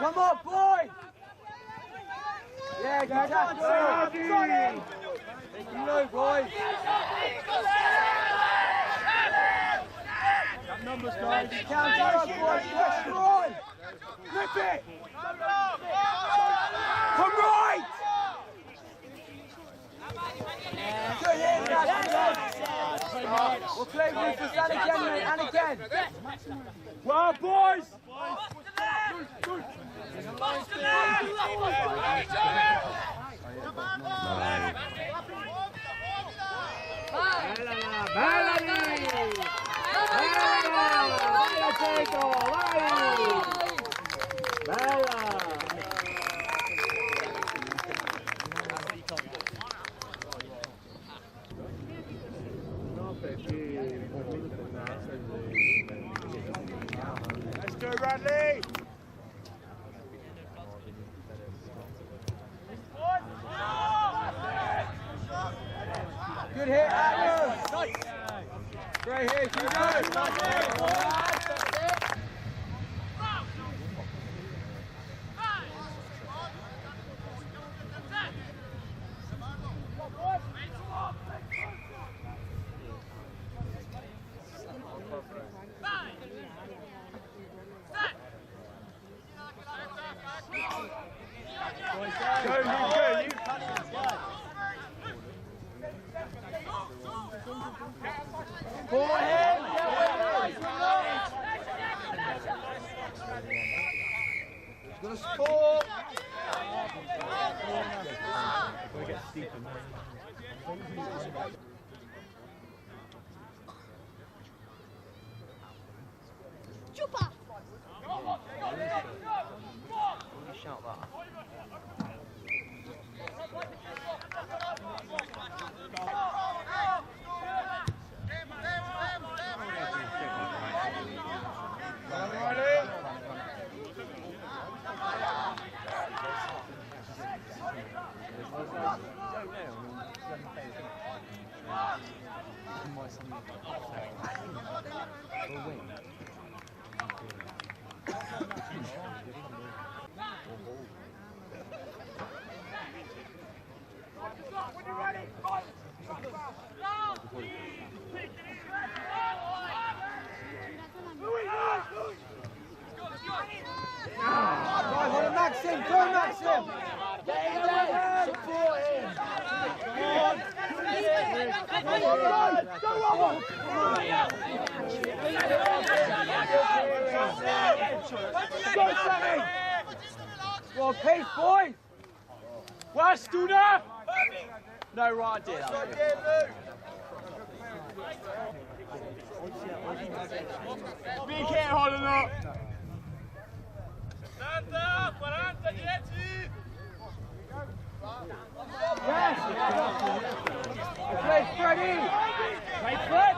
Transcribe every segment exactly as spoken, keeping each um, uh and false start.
Come on, boy! Yeah, good tackle. Good tackle, boy. Got numbers, guys. Counter up, boy. Pressure on. Grip it. Come right. Good hit, Rashford. We'll play Rufus and again, mate, and again. Well, boys. Bella, bella lì! Bella, bella, vai, Aceto, vai! Bella! Let's go, Bradley! Good hit, Aaron! Great hit, keep going! Gonna score! Gonna get steep in there. Chupa! What a shout that. Go on, Maxim! Go on, Maxim! Support him! Go on! Go on! Go on! Go, Sammy! Well, peace, boys! Well, Studer! No, right, I did. Be careful, Holland, up! Santa, quaranta, dieci! Yes! Play, Freddie! Play, Fred!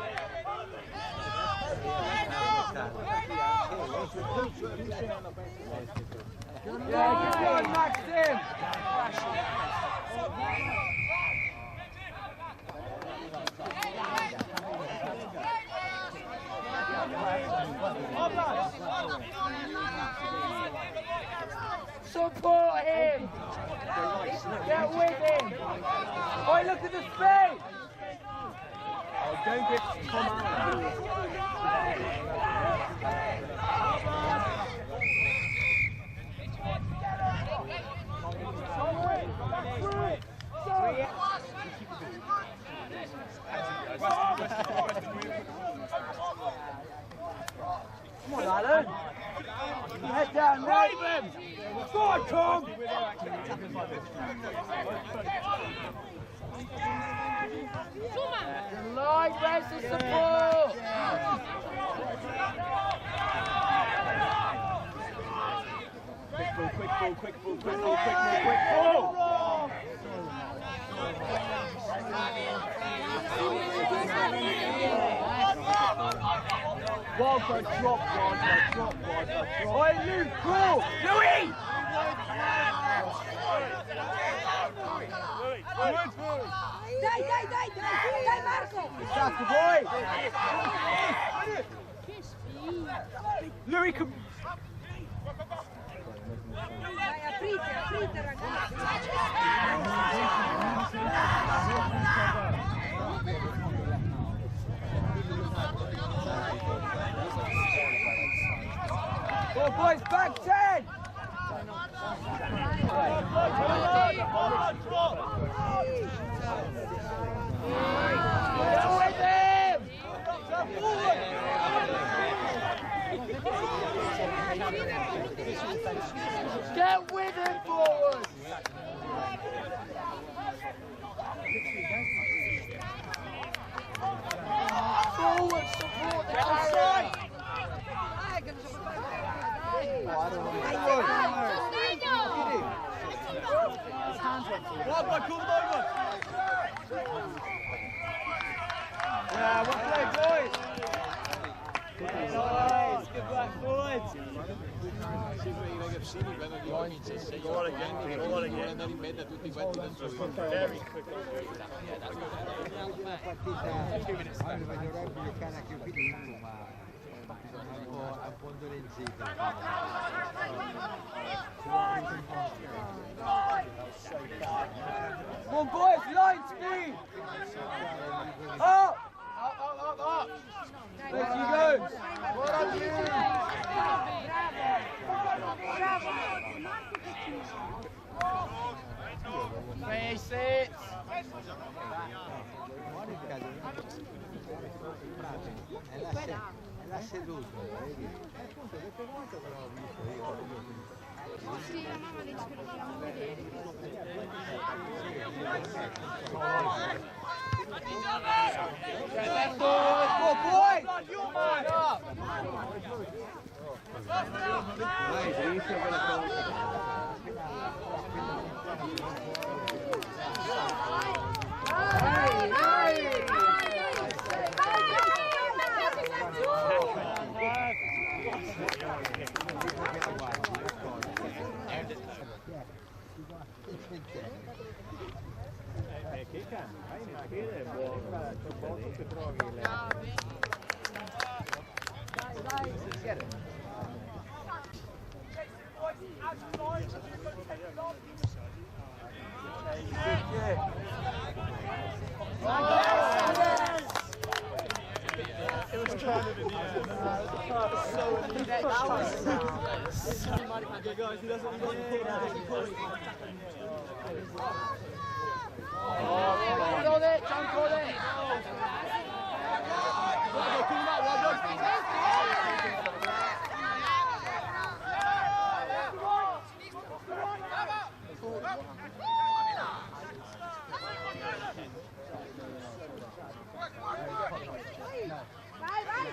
Yeah, good one, Maxim! Support him! Get with him! Oi, look at the speed! Oh, don't give Tom out. Come on, Alan. Head down, right. Go on, Tom. Come on. Light, where's the support? Quick ball, quick ball, quick ball, quick ball, quick ball, quick ball! Well, good drop, guys, good drop, guys, good drop. Oi, Luke, cool! Louis! Louis! Dai, dai, dai, dai, dai, Marco! That's the boy! Louis, come... Dai, aprite, aprite, ragazzi. Go, boys, back ten! Go with him! Get with him, forward! Forward, support the outside! Go on, boy, come on, boy. Yeah, well played, boys. Nice, good work, forwards. Sì, quei ragazzini quando che comincia sei, otto anni, che devono andare in mezzo a tutti quanti da soli. Very quick. Una partita, magari bisognerebbe giocare anche più di tanto, ma un po', un po' indolenzito. Come on, boys, line speed! Up! Up, up, up, up! There you go! Well done, you! Face it! È la se-, è la seduta, vedi? Sì, la mamma dice che dobbiamo vedere. Eh, eh, che cambia? Vai in piedi, è buono. C'è un poco che provi le... Vai, vai!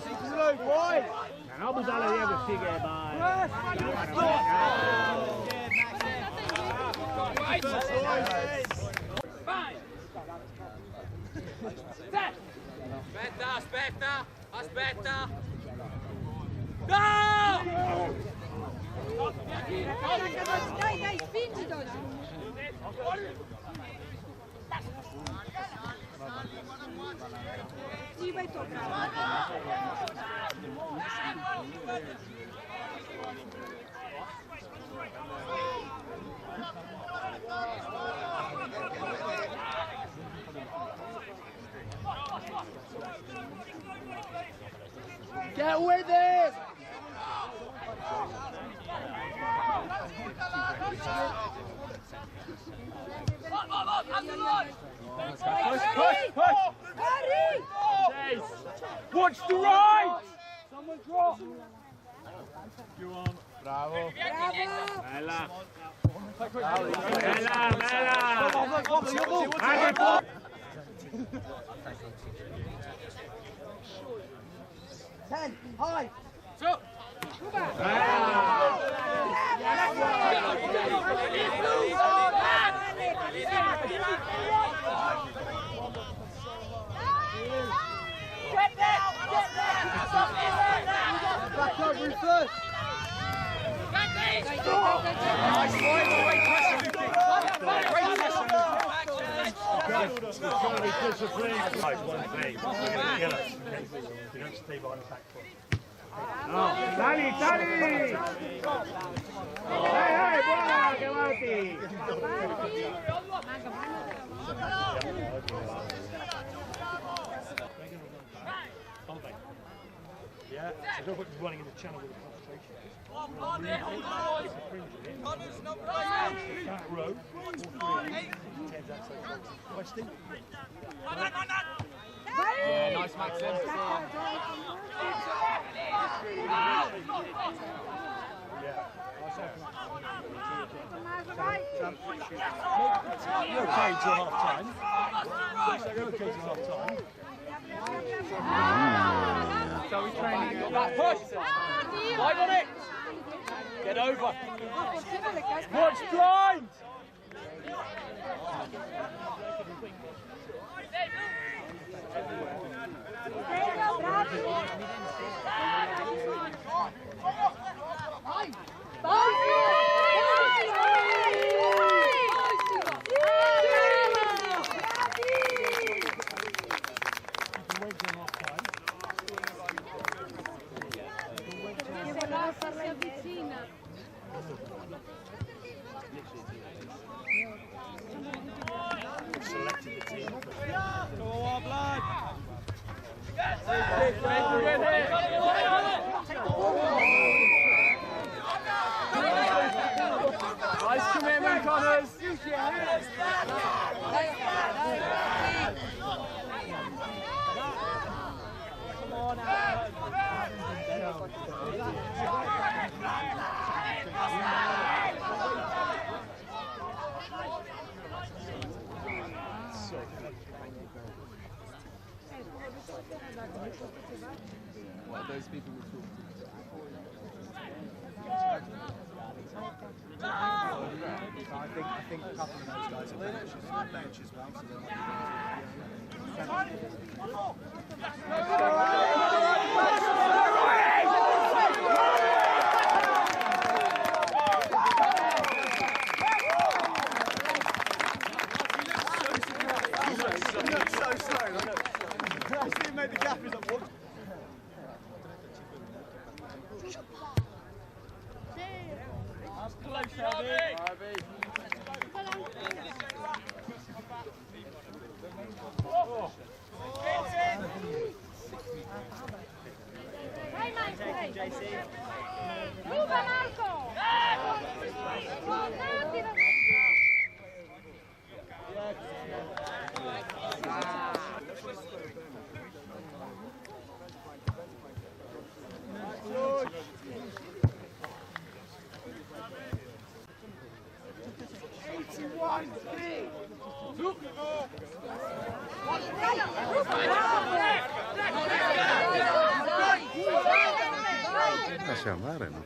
Sicuro, poi! Ma no, bisogna dire così che va. Aspetta, aspetta, aspetta. No! Dai, dai, spingi, Dodi. Sì, vai tu, bravo. Get with it! Push, push, push! Chase! Watch the right! Someone drop! Bravo! Bela, bela! Anche tu! Ten, high! Su! Back up, Rufus! It's gotta be disciplined. Right, one thing. Yellow. You don't stay behind the back foot. Dali, dali! Dai, dai, buona, che avanti! Hold on. Yeah, so don't put running in the channel with the concentration. Back row. Tens outside. Westy. Yeah, nice, Maxim. Yeah. You're okay till half time. You're okay till half time. Shall we try and get that push? Wide on it! Get over! Watch blind! Nice commitment, Connors. What are those people we talked to? I think, I think a couple of those guys are bench, bench as well, so they might be Dai, Marco! Ruba, Marco! Buon attimo! Lascia andare, no?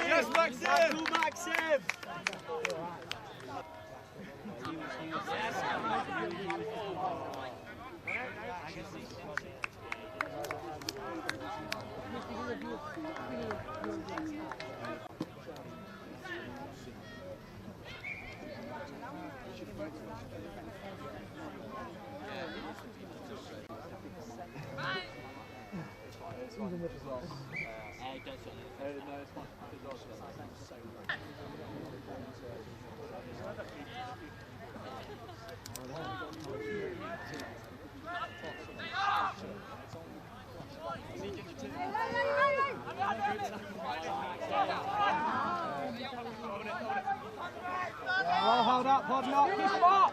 Yes, Maxim! Maxim! Well, hold up, hold up, good spot.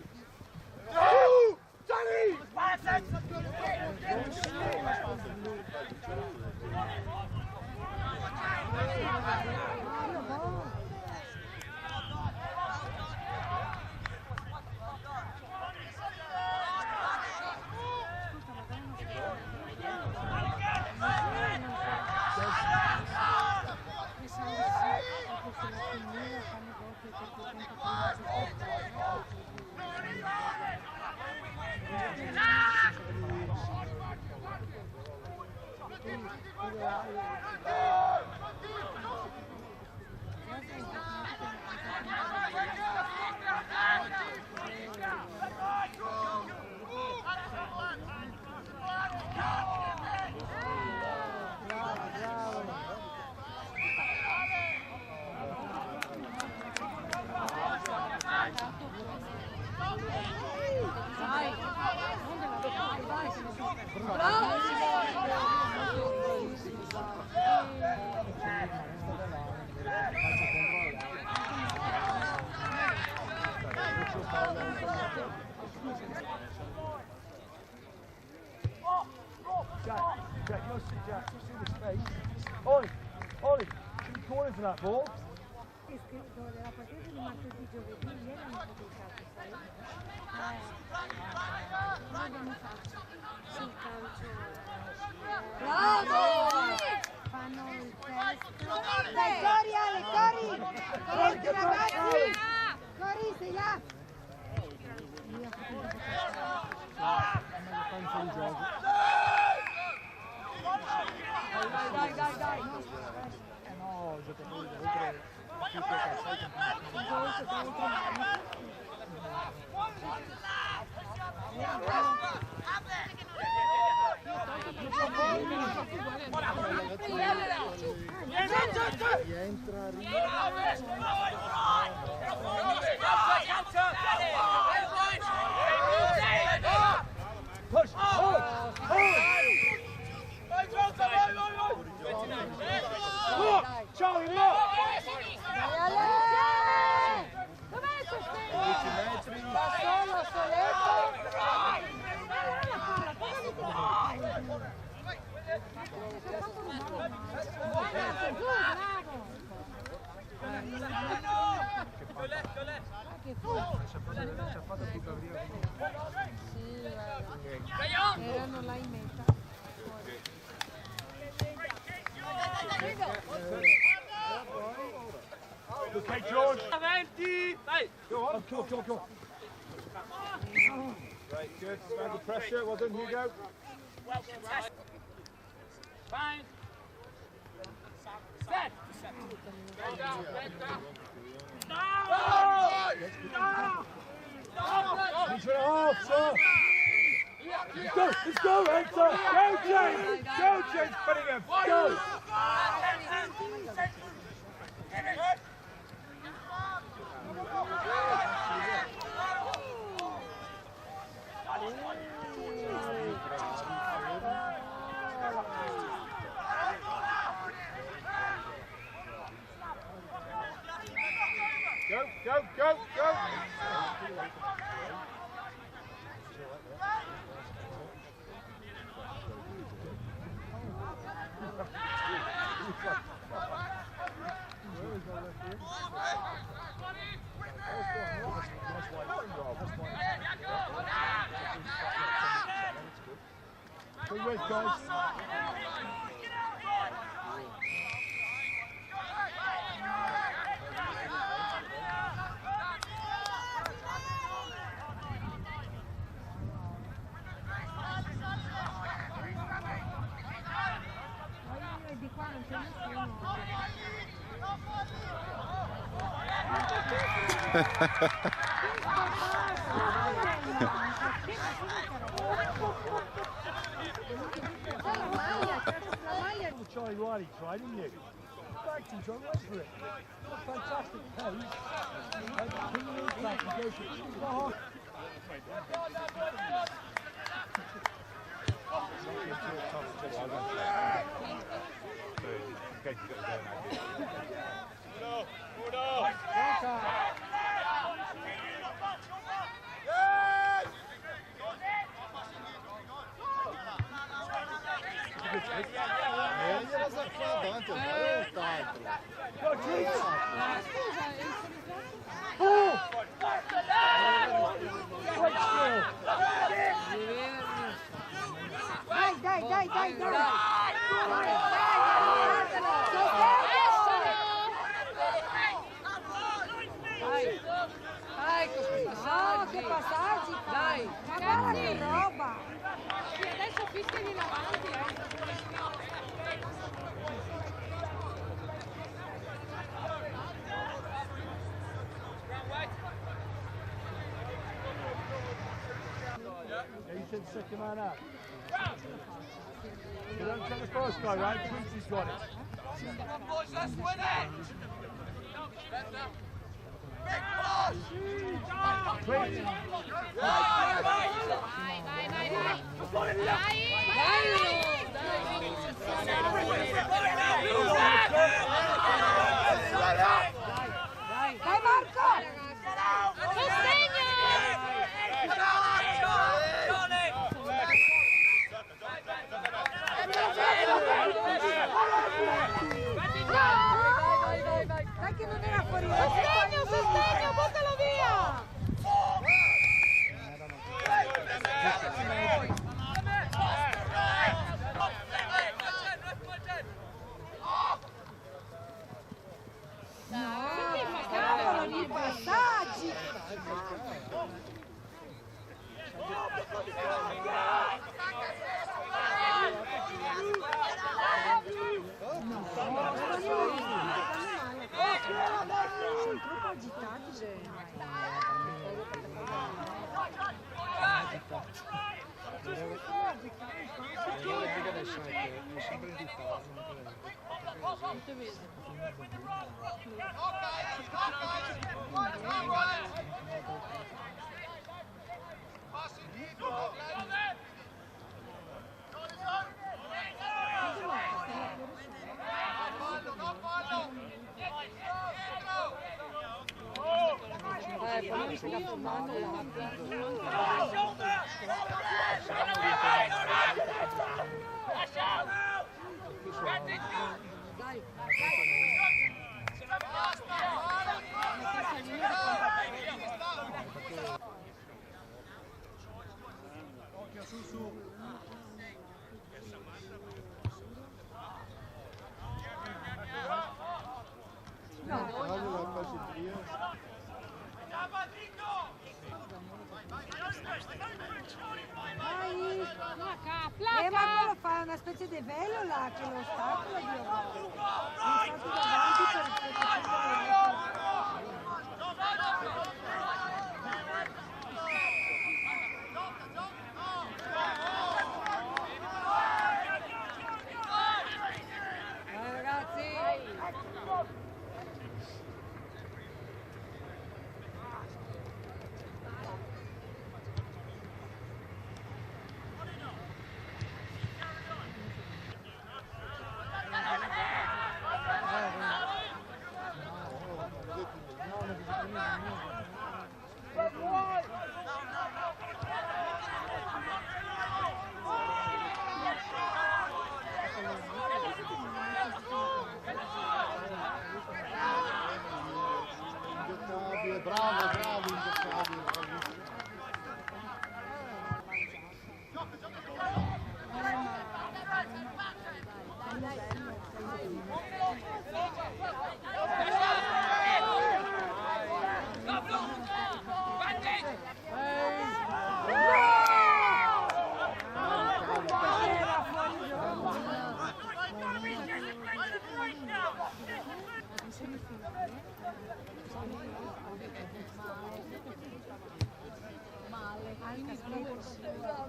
Jack, Jack, you see, Jack, you see this space? Ollie, Ollie, should we call him for that ball? Sì, sì, dove la partita di martedì, giovedì, ieri hanno fatto il calcio, sai? Eh, noi abbiamo fatto sul calcio, eh, bravo! Fanno il test. Dai, corri, Ale, corri! Corri, ragazzi! Corri, sei là! Dai, dai, dai, dai. Ciao, Immo! Dai, Ale! Dov'è questo? Dodici metri. Sì, guarda. Erano là in meta. Ok, George. Avanti! Dai! Go on, go, go, go. Great, good. Stand the pressure. Well done, Hugo. Fine. Set. Back down, back down. No! No! No! Push it off, sir. Let's go, let's go, Enzo. Go, James. Go, James Cunningham. Go. Go, go, go, go! Good work, guys. Di qua non c'è nessuno. Try, Riley, try, didn't you? Thank you, John, wait for it. Fantastic pace. And he moves back and goes for it. Oh. Dai, dai, dai, dai, dai. Dai, dai, dai, dai. Dai. Dai, che pasaggi. No, che pasaggi, dai. Ma guarda che roba. Sì, adesso fischiali in avanti, eh. Yeah, you said second man out. You don't take the first guy, right? Quincy's got it. Come on, boys, let's win it! Big push! Quincy. Vai, vai, vai, vai! Dai, Marco! Sostegno! Dai, dai, dai, dai. Dai che non era fuori. Sostegno, sostegno, buttalo via! No, cavolo, i passaggi! No, sono troppo agitati, cioè. Dai, placa, placa! Eh, ma quello fa una specie di velo là, che lo ostacola, Dio. Infatti davanti per, per... Dai, ragazzi! Intoccabile, bravo, bravo, intoccabile, bravissimo. Dai, ragazzi, dai! Dai, sostegno, sostegno!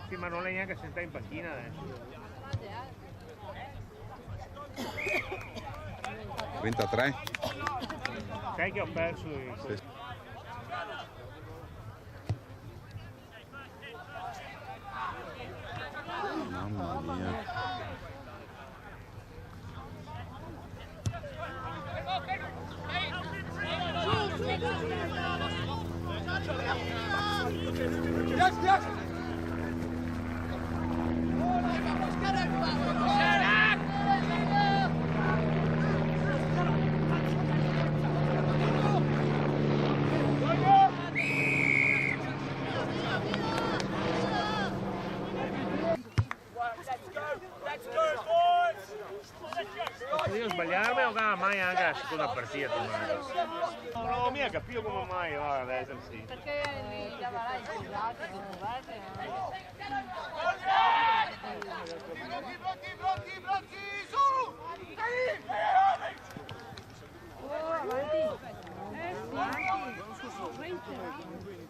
Sì, ma no l'è gnanca sentà in panchina deso. Trentatré? Sai che go perso i... Sì. Mama mia. Podia sbaliarme o ga mai anca la seconda partida, Tommaso? No, no, mi go capìo come mai, varda, deve eser sì. Parché li, li avarà i soldati, i soldati, no? Pronti, pronti, pronti, pronti, su! Oh, avanti! Eh, sì. Avanti!